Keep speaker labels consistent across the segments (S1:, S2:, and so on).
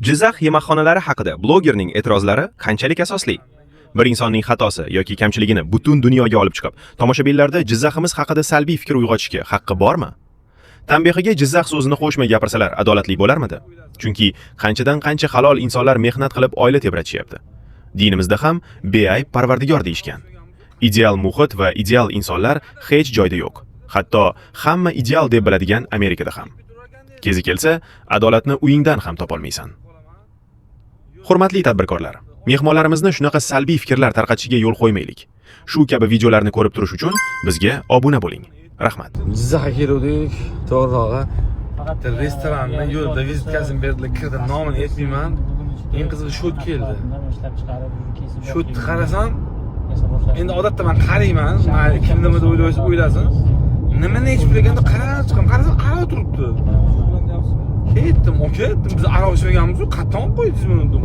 S1: Jizzax yemakxonalari haqida blogerning e'tirozlari qanchalik asosli? Bir insonning xatosi yoki kamchiligini butun dunyoga olib chiqib, tomoshabinlarda Jizzaximiz haqida salbiy fikr uyg'otishga haqqi bormi? Tanbehiga Jizzax so'zini qo'shmay gapirsalar adolatli bo'larmidi? Chunki qanchadan qancha halol insonlar mehnat qilib oila tebratishyapti. Dinimizda ham beayb parvardigor deyishgan. Ideal muhit va ideal insonlar hech joyda yo'q. Hatto hamma ideal deb biladigan Amerikada ham. Kezi kelsa, adolatni uyingdan ham topolmaysan. Hurmatli tadbirkorlar, mehmonlarimizni shunaqa salbiy fikrlar tarqatishiga yo'l qo'ymaylik. Shu kabi videolarni ko'rib turish uchun bizga obuna bo'ling. Rahmat.
S2: Jizzaxga keluvdik, to'g'rirog'i. Bitta restoranni yo'lda vizitkasini berdilar, kirdim, nomini aytmayman. Eng qizig'i счёт keldi. Счёт ni qarasam, endi odatda man qarayman, mayli, kim nima deb o'ylaysa o'ylasin. Nima nechi pul ekan deb qarab chiqaman, qarasam aroq turibdi. Ketdim, aka, dedim, biz aroq ichmaganmiz-ku, qayerdan olib qo'ydingiz buni dedim.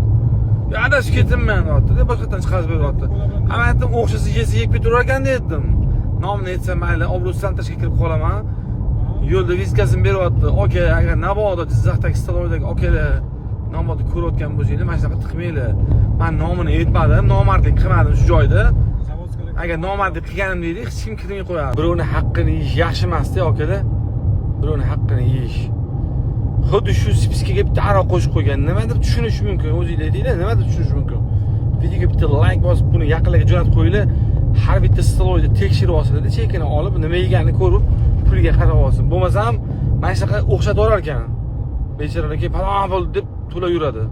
S2: "Ya, adashib ketibman", deyapti, boshqatdan chiqarib beryapti. Ha, man aytdim, o'xshasa yesa yeb ketaverar ekan dedim. Nomini aytsam mayli, obro'sidan tashga kirib qolaman. Yo'lda vizitkasini beryapti. Aka, agar mabodo Jizzaxdagi столовой dagi akalar mabodo ko'rayotgan bo'lsanglar, mana shunaqa tiqmanglar. Man nomini aytmadim, nomardlik qilmadim shu joyda. Agar nomardlik qilganim deydi, hech kim kirmay qo'yadi. Birovni haqqini yeyish yaxshi emas-da, akalar. Birovni haqqini yeyish. Xuddi shu списка ga bitta aroq qo'shib qo'ygan. Nima deb tushunish mumkin? O'zinglar aytinglar, nima deb tushunish mumkin? Videoga bitta layk bosib, buni yaqinlarga jo'natib qo'yinglar. Har bitta столовой da tekshirib olsinlar, chekini olib, nima yeganini ko'rib, puliga qarab olsin. Bo'lmasam, mana shunaqa o'xshatib yuborar ekan. Bechoralar keyin falon pul deb to'lab yuradi.